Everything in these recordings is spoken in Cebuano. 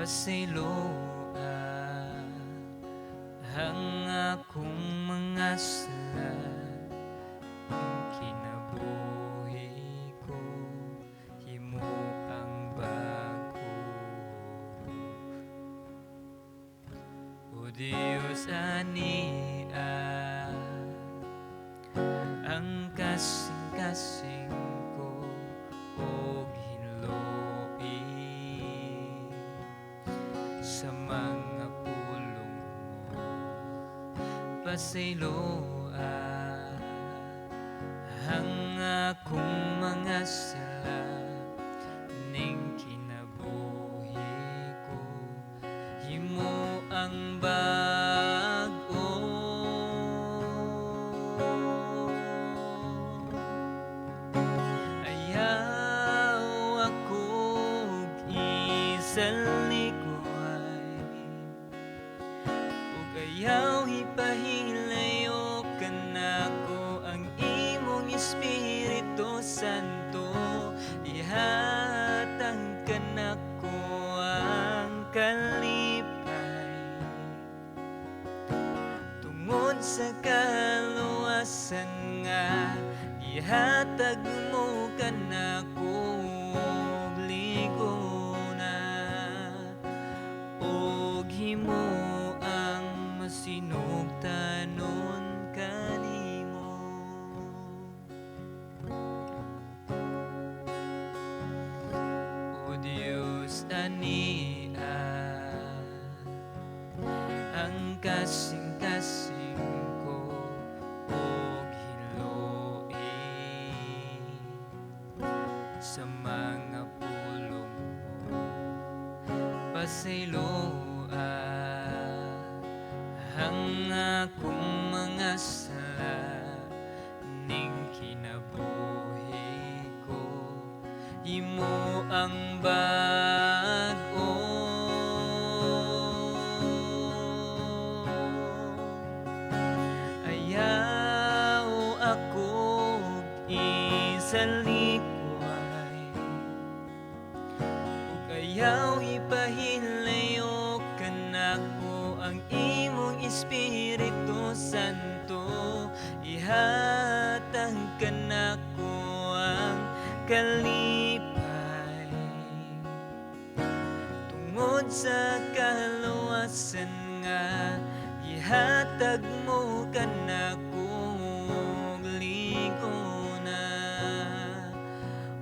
Pasayloa ang akong mga sala, ang kinabuhi ko himo ang bag-o. O Diyos, ania ang kasing-kasing ko og hinloi sa mga pulong mo. Pasayloa ang akong mga sala, ning kinabuhi ko himo ang bag-o. Ayaw akong isalikoy ug ayaw ipahilayo kanako ang imong Espiritu Santo. Ihatag kanako ang kalipay tungod sa kaluwasan nga gihatag mo kanako og lig-on ug himo ang masinugtanon kanimo. O Dios, ania ang kasing-kasing ko og hinloi sa mga pulong mo. Pasayloa ang akong mga sala, ning kinabuhi ko himo ang bag-o. Ayaw akong isalikway ug ayaw ipahilayo kanako ang imong Espiritu Santo. Ihatag kanako ang kalipay tungod sa kaluwasan nga gihatag mo kanako og lig-on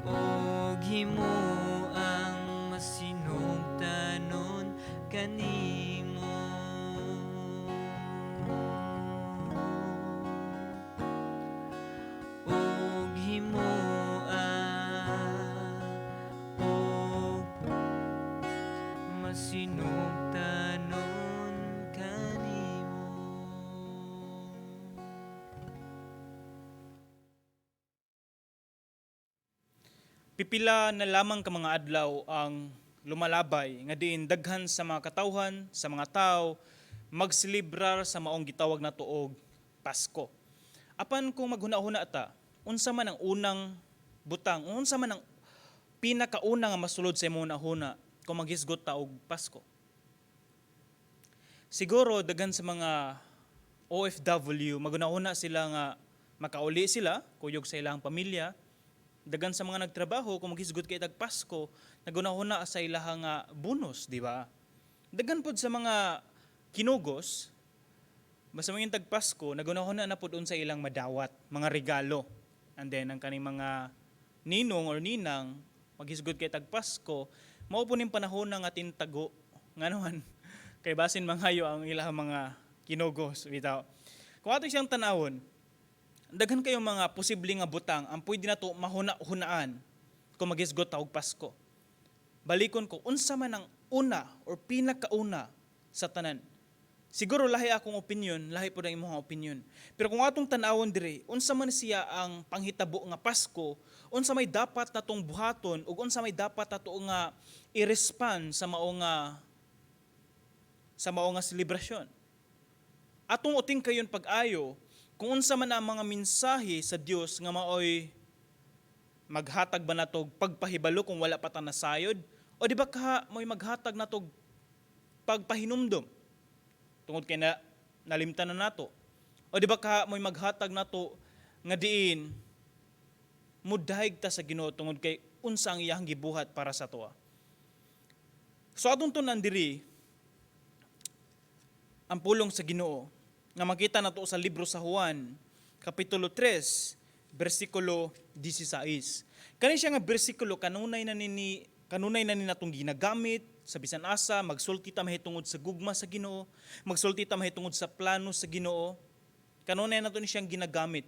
ug himo ang masinugtanon kanimo. Ug himo og masinugtanon kanimo. Pipila na lamang ka mga adlaw ang lumalabay nga diin daghan sa mga katawhan, sa mga tao magselebrar sa maong gitawag na tuog Pasko. Apan kung maghuna-huna ta, unsa man ang unang butang, unsa man ang pinakauna nga masulod sa imong hunahuna kung maghisgot ta og Pasko? Siguro daghan sa mga OFW maghuna-huna sila nga makauli sila kuyog sa ilang pamilya. Daghan sa mga nagtrabaho, kung maghisgot kay tag Pasko, naghuna-huna sa ilahang nga bonus, di ba? Daghan pod sa mga kinugos, basta mga tag Pasko, naghuna-huna na pod unsa ilang madawat, mga regalo. And then ang kaning mga ninong or ninang maghisgot kay tag Pasko, mao po ning panahon nga tintago nganuhan kay basin manghayo ang ilang mga kinugos bitaw. Kung ato siyang tanawon, daghan kayong mga posible nga butang ang pwede nato mahuna-hunaan kung maghisgot ta og Pasko. Balikon ko, unsa man ang una or pinakauna sa tanan? Siguro lahi akong opinion, lahi pud ang imong opinion. Pero kung atong tan-awon diri, unsa man siya ang panghitabo nga Pasko, unsa may dapat natong buhaton ug unsa may dapat nato nga i-respond sa mao nga selebrasyon. Atong uting kayon pag-ayo kung unsa man ang mga mensahe sa Dios nga maoy maghatag ba natog pagpahibalo kung wala pa ta nasayod o di ba ka mo'y maghatag natog pagpahinumdom tungod kay na nalimtan na nato? O di ba ka mo'y maghatag nato nga diin mudahig ta sa Ginoo tungod kay unsa ang iyang gibuhat para sa atoa? So atong tun-an diri ang pulong sa Ginoo nga makita nato sa libro sa Juan kapitulo 3 bersikulo 16. Kani siya nga bersikulo kanunay na ni natong ginagamit sa bisan asa magsulti ta mahitungod sa gugma sa Ginoo, magsulti ta mahitungod sa plano sa Ginoo. Kanunay nato ni siyang ginagamit.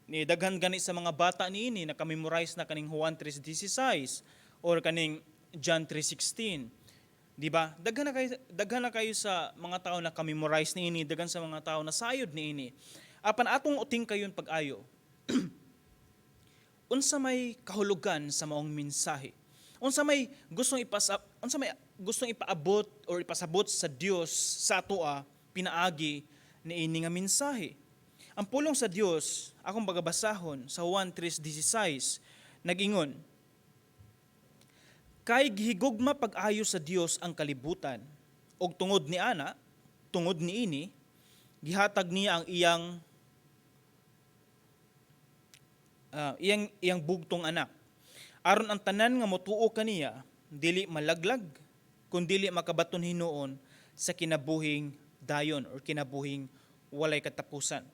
Ni daghan gani sa mga bata niini naka-memorize na kaning Juan 3:16 or kaning John 3:16. Di ba? Daghan na kayo sa mga tao na ka-memorize niini, daghan sa mga tao na sayod niini. Apan atong uting kayon pag-ayo, unsa may kahulugan sa maong mensahe? Unsa may gustong ipaabot or ipasabot sa Dios sa atoa pinaagi niini nga mensahe? Ang pulong sa Dios akong bagabasahon sa Juan 3:16, nag-ingon, "Kay gihigugma pag-ayo sa Dios ang kalibutan ug tungod ni ana, tungod niini, gihatag niya ang iyang bugtong anak aron ang tanan nga motuo kaniya dili malaglag kun dili makabaton hinuon sa kinabuhing dayon or kinabuhing walay katapusan."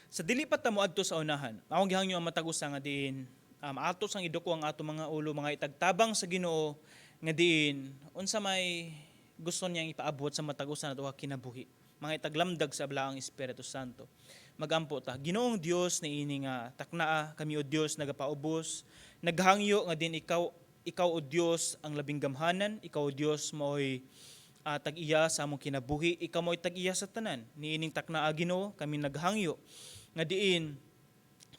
Sa dili pa ta moadto sa unahan, akong gihangyo ang matag usa nga diin ato sang iduko ang ato mga ulo, mga itagtabang sa Ginoo nga diin unsa may gusto niyang ipaabot sa matag usa nato kinabuhi. Mga itaglamdag sa Balaang Espiritu Santo. Magampo ta. Ginoong Dios, niini nga taknaa, kami, o Dios, nagapaubos, naghangyo nga din ikaw, o Dios, ang labing gamhanan, ikaw, o Dios, maoy tag-iya sa among kinabuhi, ikaw mo'y tag-iya sa tanan. Niining taknaa, Ginoo, kami naghangyo nga diin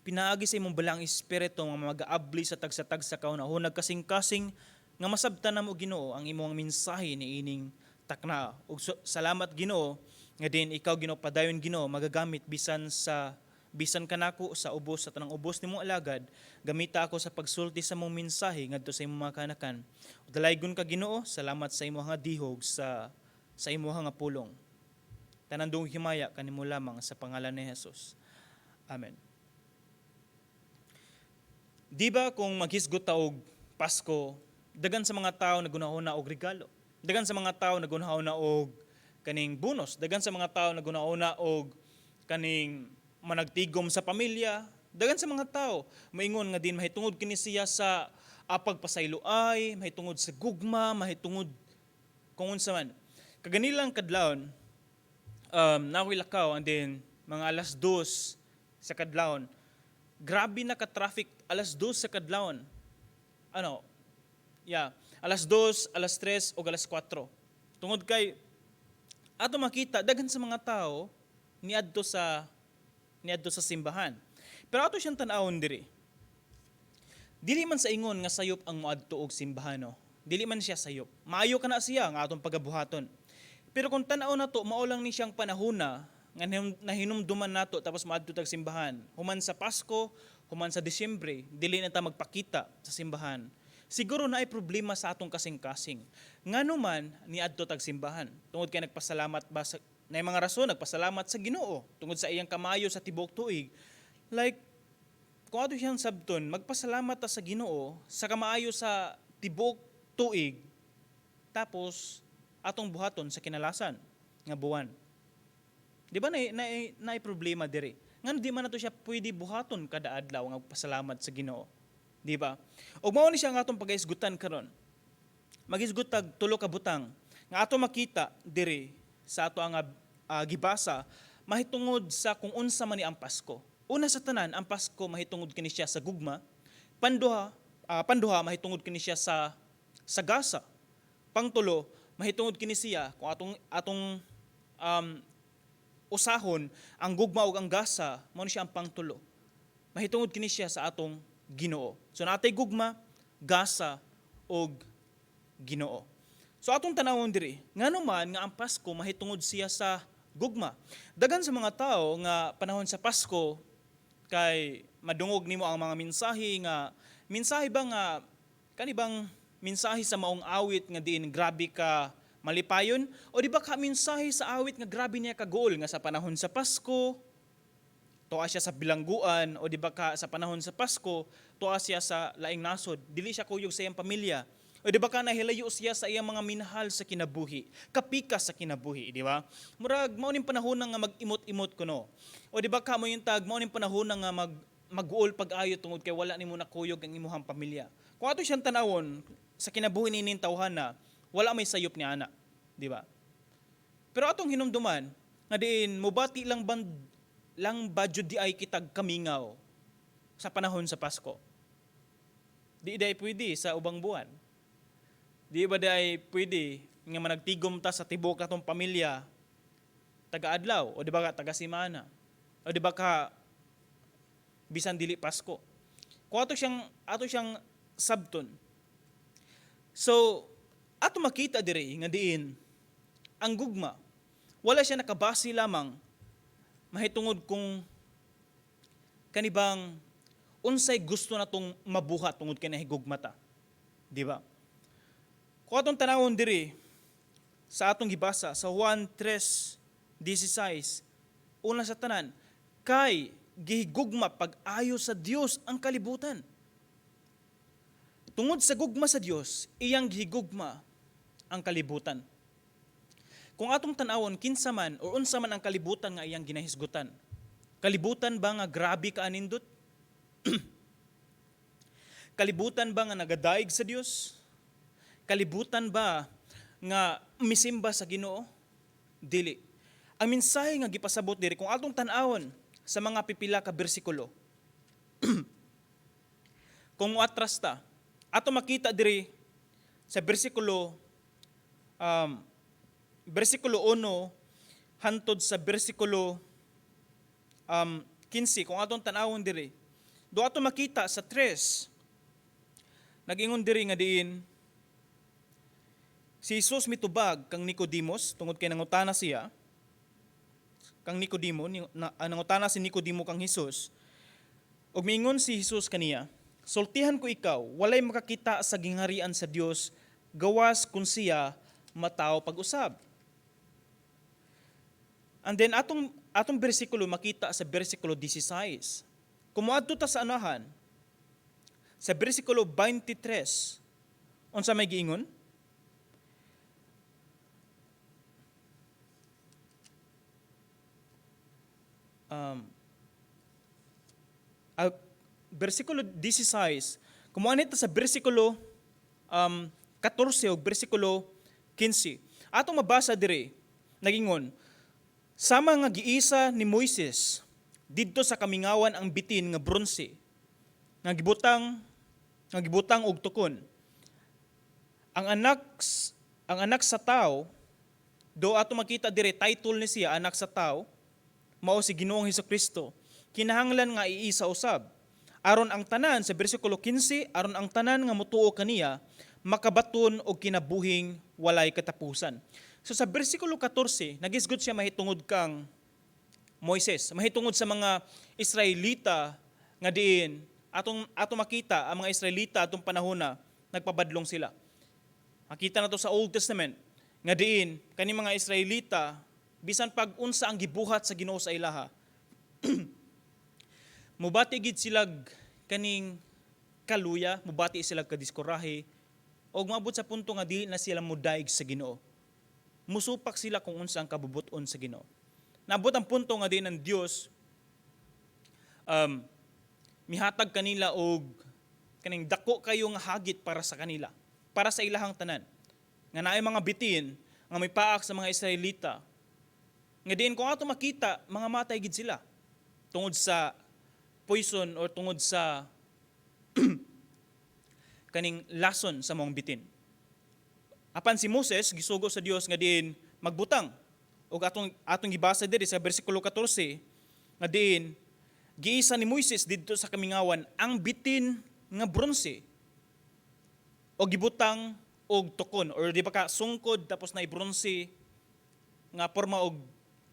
pinaagi sa imong Balaang Espiritu nga magaabli sa tagsa-tagsa ka hunahuna, kasing-kasing nga masabtan namo, Ginoo, ang imong mensahe niining taknaa. Ug salamat, Ginoo, nga din ikaw, Ginoo, padayon, Ginoo, magagamit bisan kanako sa ubos sa tanang ubos nimong alagad. Gamita ako sa pagsulti sa mong mensahe ngadto sa imong mga kanakan. Dalaygon ka, Ginoo. Salamat sa imong nga dihog sa imong nga pulong. Tanan dungog, himaya kanimo lamang sa pangalan ni Jesus. Amen. Di ba kung maghisgot ta og Pasko, dagan sa mga tao nagunahuna og regalo. Dagan sa mga tao nagunahuna og kaning bonus. Dagan sa mga tao nagunahuna og kaning managtigom sa pamilya. Dagan sa mga tao maingon nga din mahitungod kini siya sa pagpasayloay, mahitungod sa gugma, mahitungod kung unsa man. Kaganilang kadlawon, naa ko'y lakaw and then mga 2:00 sa kadlawon. Grabe na ka-traffic 2:00 sa kadlawon. Ano? Yeah, 2:00, 3:00 o 4:00. Tungod kay ato makita daghan sa mga tao niadto sa simbahan. Pero ato siyang tan-awon diri. Dili man sa ingon nga sayop ang moadto og simbahan, no. Dili man siya sayop. Maayo kana siya nga atong pagabuhaton. Pero kung tan-aw nato, mao lang ni siyang panahona nga nahinumduman nato tapos moadto tag simbahan. Human sa Pasko, human sa Disyembre, dili na ta magpakita sa simbahan. Siguro naay problema sa atong kasing-kasing. Ngano man niadto tag simbahan? Tungod kay nagpasalamat ba sa na mga rason, nagpasalamat sa Ginoo tungod sa iyang kamayo sa tibuok tuig? Like kung ato siyang sabton, magpasalamat ta sa Ginoo sa kamaayo sa tibuok tuig, tapos atong buhaton sa kinalasan nga buwan. Di ba na problema diri? Ngano di man nato siya pwede buhaton kada adlaw nga magpasalamat sa Ginoo? Di ba? Ug mao ni siya ang atong pagaisgutan karon. Magisgot tag tulo ka butang nga ato makita diri sa ato ang gibasa mahitungod sa kung unsa man ni ang Pasko. Una sa tanan, ang Pasko mahitungod kini siya sa gugma. Panduha, mahitungod kini siya sa gasa. Pangtulo, mahitungod kini siya kung atong atong usahon ang gugma ug ang gasa, mao ni siya ang pangtulo. Mahitungod kini siya sa atong Ginoo. So natay gugma, gasa ug Ginoo. So atong tanawon diri, ngano man nga ang Pasko mahitungod siya sa gugma? Dagan sa mga tao nga panahon sa Pasko kay madungog nimo ang mga mensahe nga mensahe ba nga kani bang mensahe sa maong awit nga diin grabe ka Malipayon o di ba ka mensahe sa awit nga grabe niya kaguol nga sa panahon sa Pasko tuwa siya sa bilangguan, o di ba ka sa panahon sa Pasko tuwa siya sa laing nasod, dili siya kuyog sa iyang pamilya, o di ba ka nahilayo siya sa iyang mga minahal sa kinabuhi, kapikas sa kinabuhi, di ba? Murag mao ning panahon nga mag-imot-imot kuno. O di ba ka mo tag mao ning panahon nga mag-guol pag-ayo tungod kay wala nimo nakuyog ang imuhang pamilya. Kung ato siyang tanawon sa kinabuhi nining tawhana, wala may sayop ni ana, di ba? Pero atong hinumduman nga diin mubati lang band lang ba jud di ay kitag kamingaw sa panahon sa Pasko? Di day pwede sa ubang buwan. Di ba day pwede nga managtigom ta sa tibuok atong pamilya taga-adlaw o di ba ka taga semana o di ba ka bisan dili Pasko? Kung ato siyang sabton. So ato makita diri nga diin ang gugma wala siya nakabase lamang mahitungod kung kanibang unsay gusto natong mabuhat tungod kay nahigugma ta. Di ba? Kung atong tanawon diri sa atong gibasa sa Juan 3:16, una sa tanan, kay gihigugma pag-ayo sa Dios ang kalibutan. Tungod sa gugma sa Dios, iyang gihigugma ang kalibutan. Kung atong tan-awon, kinsa man o unsa man ang kalibutan nga iyang ginahisgutan? Kalibutan ba nga grabe ka anindot? Kalibutan ba nga nagadaig sa Dios? Kalibutan ba nga misimba sa Ginoo? Dili. Ang mensahe nga gipasabot diri, kung atong tan-awon sa mga pipila ka bersikulo, kung moatras ta, ato makita diri sa bersikulo 1 hantod sa bersikulo 15, kung atong tan-awon diri, do ato makita sa 3, nagingon diri nga diin si Jesus mitubag kang Nicodemos tungod kay nangutana siya kang Nicodemo na, nangutana si Nicodemo kang Jesus, ug miingon si Jesus kaniya, "Sultihan ko ikaw, walay makakita sa gingharian sa Dios gawas kun siya matawo pag-usab." And then atong bersikulo makita sa bersikulo 16. Kung moadto ta sa anahan sa bersikulo 23, unsa may giingon? Bersikulo 16, kung moanhi ta sa bersikulo 14 o bersikulo 15, atong mabasa diri, nagingon, "Sama nga giisa ni Moises didto sa kamingawan ang bitin nga bronse nga gibutang og tukon. Ang anak sa tao," do ato makita dire title ni siya, anak sa tao, mao si Ginoong Kristo, "kinahanglan nga iisa usab aron ang tanan," sa bersikulo 15, "aron ang tanan nga motuo kaniya makabaton og kinabuhing walay katapusan." So sa bersikulo 14, nagisgot siya mahitungod kang Moises, mahitungod sa mga Israelita nga diin atong makita ang mga Israelita atong panahon na nagpabadlong sila. Makita na to sa Old Testament nga diin kani mga Israelita, bisan pag unsa ang gibuhat sa Ginoo sa ilaha, mubati gid silag kaning kaluya, mubati sila kadiskurahe og maabot sa punto nga dili na sila mudaig sa Ginoo. Musupak sila kung unsa ang kabubut-on sa Ginoo. Naabot ang punto nga diin ang Dios mihatag kanila og kaning dako kayo nga hagit para sa kanila, para sa ilahang tanan. Nga naay mga bitin nga may paak sa mga Israelita. Nga diin kung ato makita, mga matay gid sila tungod sa poison or tungod sa kaning lason sa maong bitin. Apan si Moses gisugo sa Dios nga diin magbutang. Ug atong gibasa diri sa bersikulo 14 nga diin giisa ni Moises didto sa kamingawan ang bitin nga bronse o gibutang og tukon, or di ba ka sungkod tapos na bronse nga porma og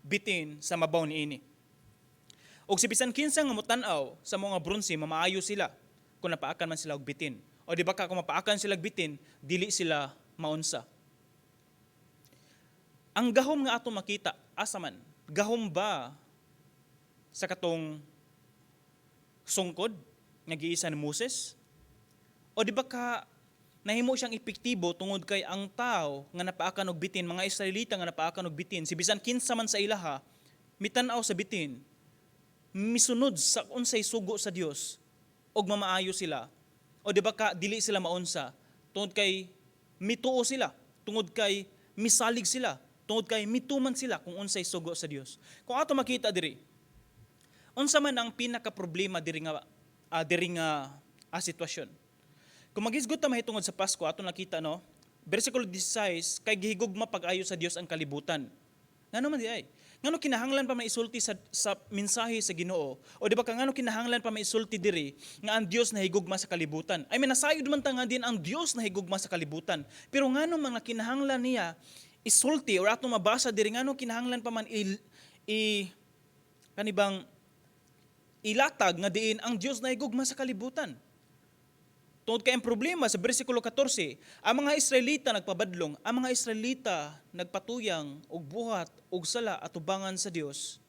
bitin sa mabaw niini. Og si bisan kinsa nga motan-aw sa mga bronse, mamaayo sila kung napaakan man sila og bitin. O di ba ka kung mapaakan sila og bitin, dili sila maunsa. Ang gahom nga ato makita, asa man? Gahom ba sa katong sungkod nga giisa ni Moses? O di ba ka nahimo siyang epektibo tungod kay ang tao nga napaakan og bitin, mga Israelita nga napaakan og bitin, si bisan kinsa man sa ilaha, mitan-aw sa bitin, misunod sa unsay sugo sa Dios og mamaayo sila? O di ba ka dili sila maunsa tungod kay mituo sila, tungod kay misalig sila, tungod kay mituman sila kung unsay sugo sa Dios? Kung ato makita diri, unsa man ang pinaka problema diri nga sitwasyon? Kung maghisgot ta mahitungod sa Pasko, ato nakita, no, versikulo 16, kay gihigugma pag-ayo sa Dios ang kalibutan. Ngano man diay? Ngano kinahanglan pa maisulti sa mensahe sa Ginoo? O di ba ka ngano kinahanglan pa maisulti diri nga ang Dios nahigugma sa kalibutan? I mean, nasayod man ta nga din ang Dios nahigugma sa kalibutan. Pero ngano man nga kinahanglan niya isulti or atong mabasa diri, ngano kinahanglan pa man i kanibang ilatag nga diin ang Dios nahigugma sa kalibutan? Tungod kay ang problema sa versikulo 14, ang mga Israelita nagpabadlong, ang mga Israelita nagpatuyang og buhat og sala atubangan sa Dios.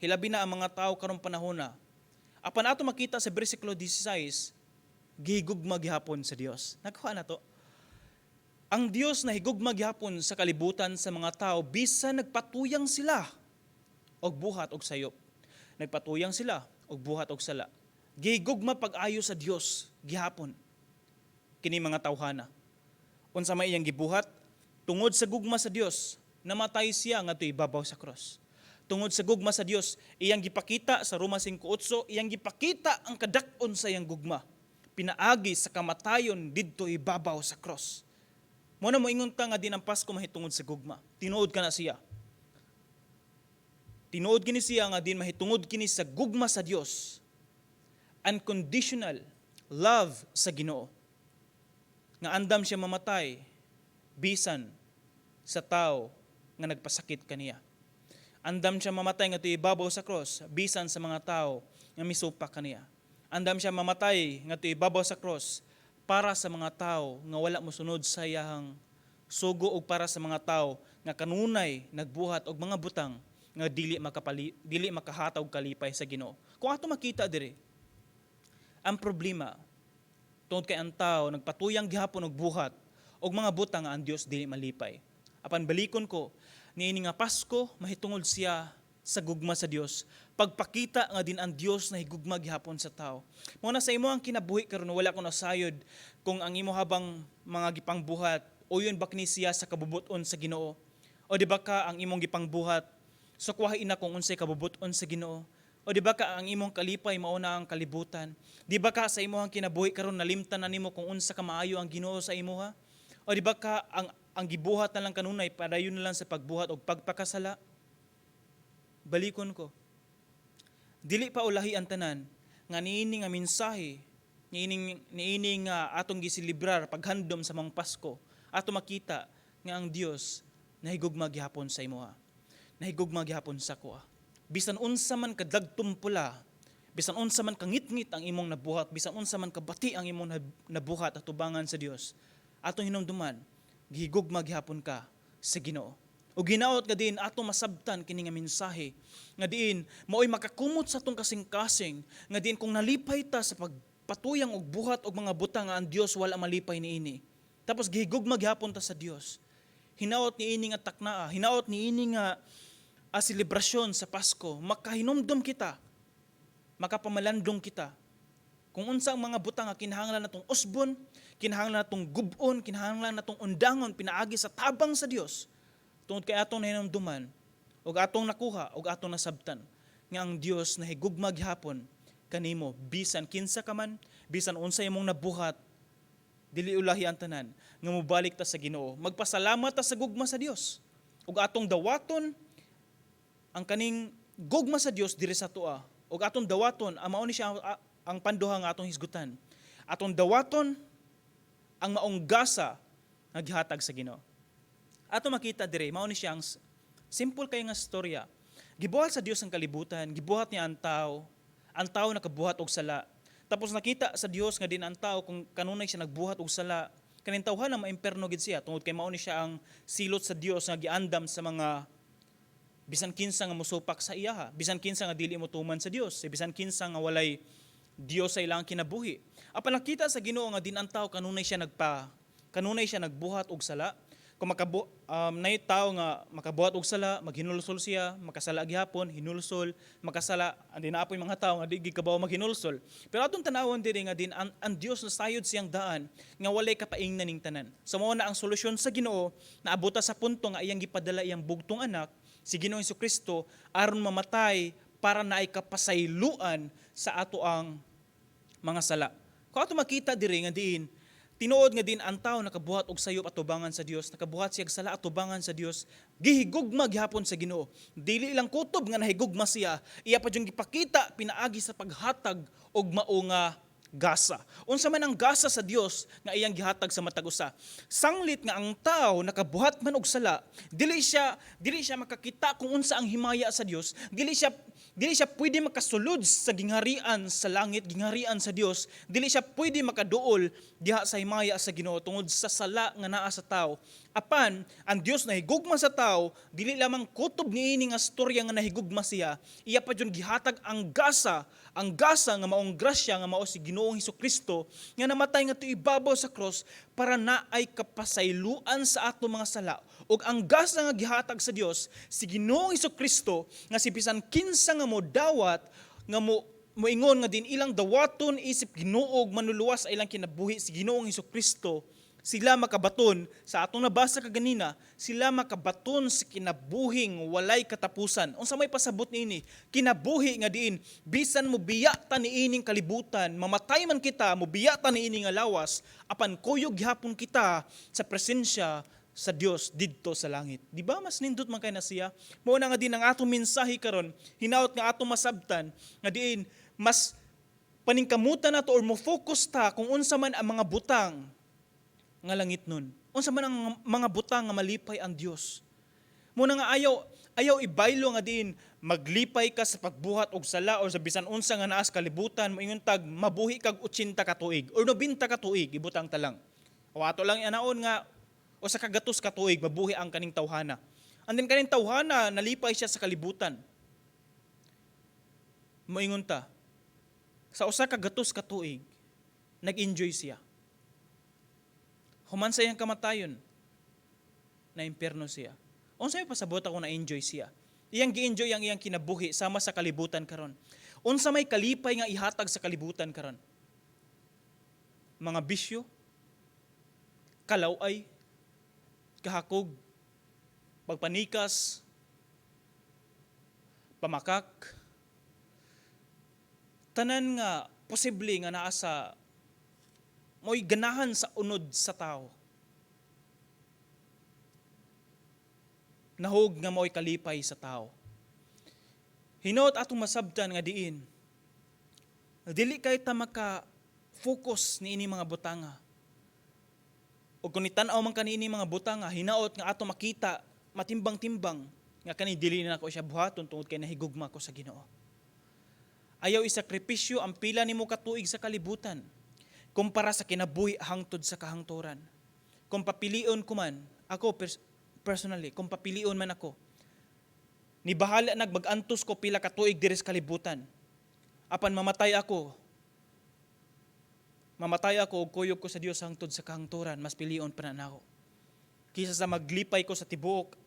Hilabi na ang mga tao karong panahona. Apan ato makita sa versikulo 16, gihigugma gihapon sa Dios. Nakuha na to. Ang Dios nahigugma gihapon sa kalibutan, sa mga tao, bisan nagpatuyang sila og buhat og sayop. Nagpatuyang sila og buhat og sala. Gihigugma pag-ayo sa Dios gihapon kini mga tawhana. Unsa may iyang gibuhat? Tungod sa gugma sa Dios, namatay siya ngadto ibabaw sa cross. Tungod sa gugma sa Dios, iyang gipakita sa Roma 5:8, iyang gipakita ang kadak-on sa iyang gugma pinaagi sa kamatayon didto ibabaw sa cross. Mao na moingon ta nga din ang Pasko mahitungod sa gugma. Tinuod ka na siya. Tinuod kini siya nga din mahitungod kini sa gugma sa Dios. Unconditional love sa Ginoo. Nga andam siya mamatay bisan sa tao nga nagpasakit kaniya. Andam siya mamatay nga ibabaw sa cross bisan sa mga tao nga misupak kaniya. Andam siya mamatay nga ibabaw sa cross para sa mga tao nga wala mosunod sa iyahang sugo ug para sa mga tao nga kanunay nagbuhat og mga butang nga dili makahatag og kalipay sa Ginoo. Kung ato makita diri, ang problema tungod kay ang tao nagpatuyang gihapon og buhat og mga butang nga ang Dios dili malipay. Apan balikon ko, niini nga Pasko mahitungod siya sa gugma sa Dios. Pagpakita nga din ang Dios na higugma gihapon sa tao. Mao na sa imo ang kinabuhi karon, wala ko nasayod kung ang imo habang mga gipangbuhat uyon ba kini siya sa kabubut-on sa Ginoo. O di ba ka ang imong gipangbuhat sukwahi na kung unsay kabubut-on sa Ginoo. O di ba ka ang imong kalipay mao na ang kalibutan? Di ba ka sa imong kinabuhi karon nalimtan na nimo kung unsa ka maayo ang Ginoo sa imuha? O di ba ka ang gibuhat na lang kanunay padayon na lang sa pagbuhat og pagpakasala? Balikon ko. Dili pa ulahi ang tanan nga niini nga mensahe, niini nga atong giselebrar paghandom sa mga Pasko, ato makita nga ang Dios nahigugma gihapon sa imuha. Nahigugma gihapon sa akoa. Bisan unsa man kadagtom pula, bisan unsa man kangitngit ang imong nabuhat, bisan unsa man kabati ang imong nabuhat atubangan sa Dios, atong hinumduman, gihigugma gihapon ka sa Ginoo. O ginaot nga diin ato masabtan kini nga mensahe nga diin maoy makakumot sa atong kasing-kasing nga diin kung nalipay ta sa pagpatuyang og buhat og mga butang nga ang Dios wala malipay niini. Tapos gihigugma gihapon ta sa Dios. Hinaot niini nga taknaa, hinaot niini nga a selebrasyon sa Pasko, makahinumdum kita, makapamalandong kita kung unsa ang mga butang nga kinahanglan natong usbon, kinahanglan natong gub-on, kinahanglan natong undangon pinaagi sa tabang sa Dios. Tungod kay atong nahinumduman ug atong nakuha ug atong nasabtan nga ang Dios nahigugma gihapon kanimo bisan kinsa ka man, bisan unsa imong nabuhat, dili ulahi ang tanan nga mobalik ta sa Ginoo. Magpasalamat ta sa gugma sa Dios ug atong dawaton ang kaning gugma sa Dios diri sa atoa ug atong dawaton ang mao ni siya ang panduha nga atong hisgutan. Atong dawaton ang maong gasa nga gihatag sa Ginoo. Ato makita dire, mao ni siya ang simple kay nga storya. Gibuhat sa Dios ang kalibutan, gibuhat niya ang tao. Ang tao nakabuhat og sala. Tapos nakita sa Dios nga din ang tao kung kanunay siya nagbuhat og sala, Kaning tawhana maimperno gid siya tungod kay mao ni siya ang silot sa Dios nga giandam sa mga bisan kinsa nga mosupak sa iyaha, bisan kinsa nga dili mo tuman sa Dios, bisan kinsa nga walay Dios sa ilang kinabuhi. Apan nakita sa Ginoo nga din ang tao kanunay siya nagbuhat og sala. Kung nay tao nga makabuhat og sala, maghinulsol siya, makasala gihapon, hinulsol, makasala, andi na apoy mga tao nga di gid kabaw maghinulsol. Pero atong tanawon diri nga din ang Dios nasayod siyang daan nga walay kapaingnan ning tanan. So mao na ang solusyon sa Ginoo, naabota sa punto nga iyang gipadala iyang bugtong anak, si Ginoong Kristo, aron mamatay para naay kapasayloan sa ato ang mga sala. Kung ato makita diri nga diin, tinuod nga din ang tao nakabuhat og sayop atubangan sa Dios, nakabuhat siya og sala atubangan sa Dios, gihigugma gihapon sa Ginoo. Dili lang kutob nga nahigugma siya, iya pa jung gipakita pinaagi sa paghatag og mao nga gasa. Unsa man ang gasa sa Dios nga iyang gihatag sa matag usa? Sanglit nga ang tao nakabuhat man og sala, dili siya makakita kung unsa ang himaya sa Dios, dili siya pwede makasulod sa gingharian sa langit, gingharian sa Dios, dili siya pwede makaduol diha sa himaya sa Ginoo tungod sa sala nga naa sa tao. Apan ang Dios nahigugma sa tao, dili lamang kutob niini nga storya nga nahigugma siya, iya pa jud gihatag ang gasa nga maong grasya nga mao si Ginoong Kristo nga namatay nga ibabaw sa cross para naay kapasayloan sa ato mga sala. Ug ang gasa nga gihatag sa Dios si Ginoong Kristo nga si bisan kinsa nga modawat, nga mo moingon nga din ilang dawaton isip Ginoo ug Manluluwas sa ilang kinabuhi si Ginoong Kristo, sila makabaton sa atong nabasa kaganina, sila makabaton sa kinabuhing walay katapusan. Unsa may pasabot niini? Kinabuhi nga diin bisan mo biya ta niining kalibutan, mamatay man kita, mo biya ta niini nga lawas, apan kuyog gihapon kita sa presensya sa Dios didto sa langit. Di ba mas nindot man kay na siya? Mao na nga din ang atong mensahe karon, hinaot nga atong masabtan nga diin mas paningkamutan nato or mo focus ta kung unsa man ang mga butang nga langit nun. Unsa man ang mga butang nga malipay ang Dios. Muna nga ayaw ayaw ibaylo nga diin maglipay ka sa pagbuhat og sala or sa bisan unsa nga naa sa kalibutan, moingon tag mabuhi kag 80 ka tuig or 90 ka tuig, ibutang ta lang. O ato lang anaon nga 100 ka tuig mabuhi ang kaning tawhana. And then kaning tawhana nalipay siya sa kalibutan. Moingon ta sa 100 ka tuig nag-enjoy siya. Human sa iyang kamatayon, na impyerno siya. Unsa may pasabot ako na enjoy siya? Iyang gi-enjoy ang iyang kinabuhi sama sa kalibutan karon. Unsa may kalipay nga ihatag sa kalibutan karon? Mga bisyo, kalaway, kahakog, pagpanikas, pamakak, tanan nga posible nga naa sa mo'y ganahan sa unod sa tao. Nahog nga mo'y kalipay sa tao. Hinoot atong masabtan nga diin, dili kay ta maka-focus niini mga butanga. O kung itan-aw man kaniini mga butanga, hinaot nga ato makita matimbang-timbang nga kani dili na nako siya buhaton tungod kay nahigugma ko sa Ginoo. Ayaw isakripisyo ang pila nimo katuig sa kalibutan kumpara sa kinabuhi hangtod sa kahangturan. Kung papilion ko man, ako personally, kung papilion man ako, ni bahala nag mag-antos ko pila ka tuig diri sa kalibutan. Apan mamatay ako ug kuyog ko sa Dios hangtod sa kahangturan, mas pilion pa na nako kaysa sa maglipay ko sa tibuok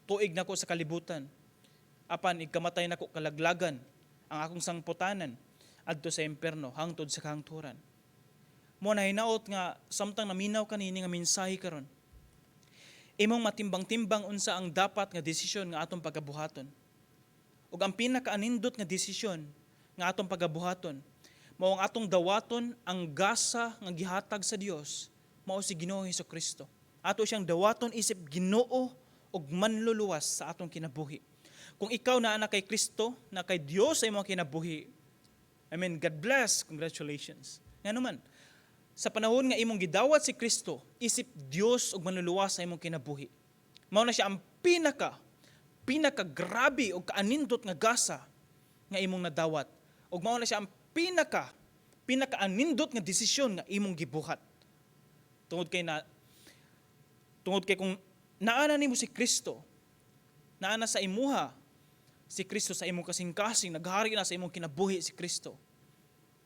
tuig nako sa kalibutan. Apan igkamatay nako, kalaglagan ang akong sangputanan adto sa impierno hangtod sa kahangturan. Mo na hinaot nga samtang naminaw kanini nga mensahe karon, imong matimbang-timbang unsa ang dapat nga desisyon nga atong pagabuhaton. Ug ang pinakaanindot nga desisyon nga atong pagabuhaton mao ang atong dawaton ang gasa nga gihatag sa Dios, mao si Ginoong Kristo. Ato siyang dawaton isip Ginoo ug Manluluwas sa atong kinabuhi. Kung ikaw naa na kay Kristo, na kay Dios sa imong kinabuhi, I mean, God bless, congratulations. Nga naman, sa panahon nga imong gidawat si Kristo isip Dios ug Manluluwas sa imong kinabuhi, mao na siya ang pinaka pinaka grabe ug kaanindot nga gasa nga imong nadawat. Ug mao na siya ang pinaka pinakaanindot nga desisyon nga imong gibuhat. Tungod kay kung naa na nimo si Kristo, naa na sa imuha si Kristo sa imong kasing-kasing, naghari na sa imong kinabuhi si Kristo.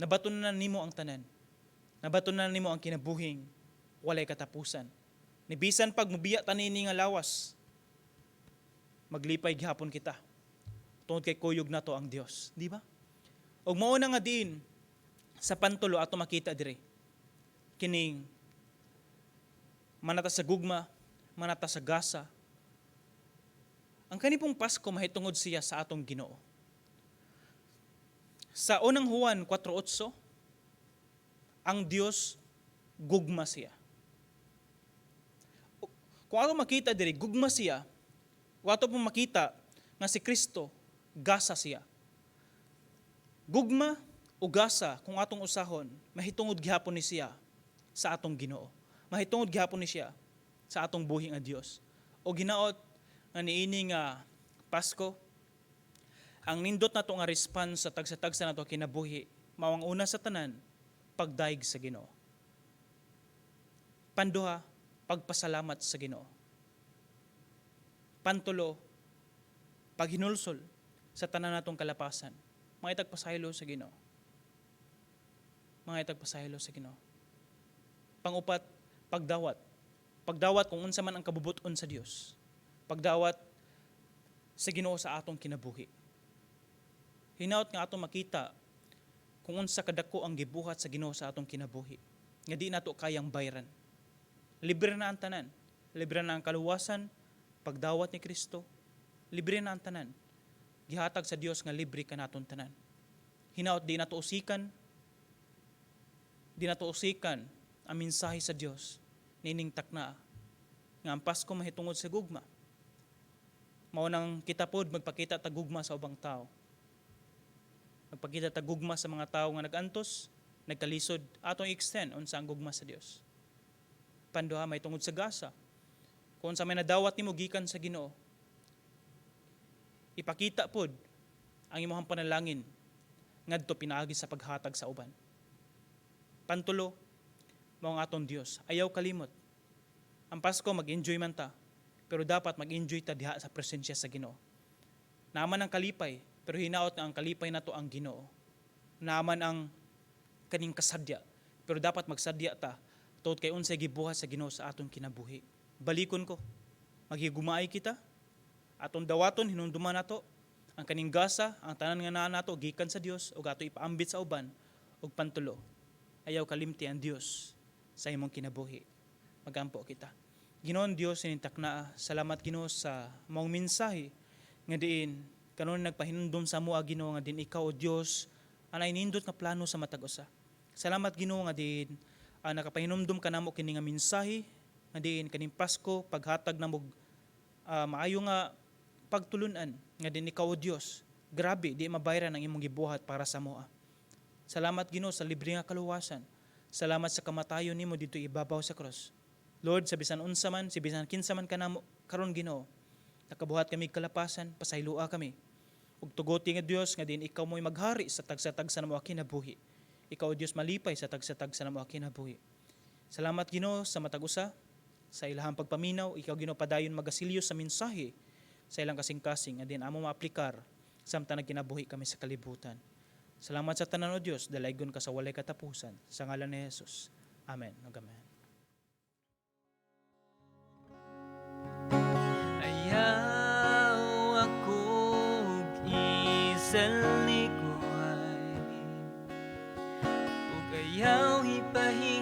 Nabaton na nimo ang tanan. Nabaton na nimo ang kinabuhing walay katapusan. Ni bisan pag mubiya ta niini nga lawas, maglipay gihapon kita. Tungod kay kuyog nato ang Dios, di ba? Ug mao na nga din sa pantulo ato makita diri kining manata sa gugma, manata sa gasa. Ang kani pong Pasko mahitungod siya sa atong Ginoo. Sa Unang Juan 4:8, ang Dios gugma siya. Kung ato makita diri, gugma siya, kung ato pong makita nga si Kristo, gasa siya. Gugma o gasa, kung atong usahon, mahitungod gihapon ni siya sa atong Ginoo. Mahitungod gihapon ni siya sa atong buhi nga Dios. O ginaot nga niini nga Pasko, ang nindot nato nga response sa tagsa-tagsa nato kinabuhi, mao ang una sa tanan, pagdayeg sa Ginoo. Panduha, pagpasalamat sa Ginoo. Pantulo, paghinulsol sa tanan natong kalapasan. Mangitag pasaylo sa Ginoo. Mangitag pasaylo sa Ginoo. Pangupat, pagdawat. Pagdawat kung unsa man ang kabubut-on sa Dios. Pagdawat sa Ginoo sa atong kinabuhi. Hinaot nga atong makita kung unsa kadako ang gibuhat sa Ginoo sa atong kinabuhi. Nga di nato kayang bayran. Libre na ang tanan. Libre na ang kaluwasan, pagdawat ni Kristo. Libre na ang tanan. Gihatag sa Dios nga libre kanaton tanan. Hinaot di nato usikan, di nato usikan ang mensahe sa Dios niining takna nga ang Pasko mahitungod sa gugma. Mao nang kita pod magpakita ta gugma sa ubang tao. Magpakita ta gugma sa mga tao nga nag-antos, nagkalisod, atong extend unsa ang gugma sa Dios. Panduha, may tungod sa gasa. Kung unsa may nadawat nimo gikan sa Ginoo, ipakita pod ang imong panalangin ngadto pinaagi sa paghatag sa uban. Pantulo, mao ang atong Dios. Ayaw kalimot. Ang Pasko mag-enjoy man ta, pero dapat mag-enjoy ta diha sa presensya sa Ginoo. Naa man ang kalipay, pero hinaot nga ang kalipay nato ang Ginoo. Naa man ang kaning kasadya, pero dapat magsadya ta tungod kay unsay gibuhat sa Ginoo sa atong kinabuhi. Balikon ko. Maghigumaay kita. Atong dawaton, hinumduman nato ang kaning gasa, ang tanan nga naa nato gikan sa Dios ug ato ipaambit sa uban. Ug pantulo, ayaw kalimti ang Dios sa imong kinabuhi. Magampo kita. Ginoon Dios sining takna, salamat, Ginoo, sa maong mensahe nga diin kanon nagpahinumdom sa amoa, Ginoo, nga din ikaw o Dios anay nindot nga plano sa matag usa. Salamat, Ginoo, nga diin nakapahinumdom kanamo kini nga mensahe nga diin kaning Pasko paghatag namog maayo nga pagtulunan nga din ikaw o Dios, grabe, di mabayran ang imong gibuhat para sa amoa. Salamat, Ginoo, sa libre nga kaluwasan. Salamat sa kamatayon nimo dito ibabaw sa cross. Lord, sa bisan unsa man, sa bisan kinsa man kanamo karon, Ginoo, nakabuhat kami kalapasan, pasayloa kami. Ug tugoti nga Dios nga din ikaw mo'y maghari sa tagsa-tagsa namo kinabuhi. Ikaw, o Dios, malipay sa tagsa-tagsa namo kinabuhi. Salamat, Ginoo, sa matag usa sa ilahang pagpaminaw. Ikaw, Ginoo, padayon magasilyo sa mensahe sa ilang kasing-kasing nga din amo maaplikar samtang nagkinabuhi kami sa kalibutan. Salamat sa tanan, O Dios, dalaygon ka sa walay katapusan. Sa ngalan ni Jesus. Amen. Ug amen. Ayaw akong isalikoy ug ayaw ipahi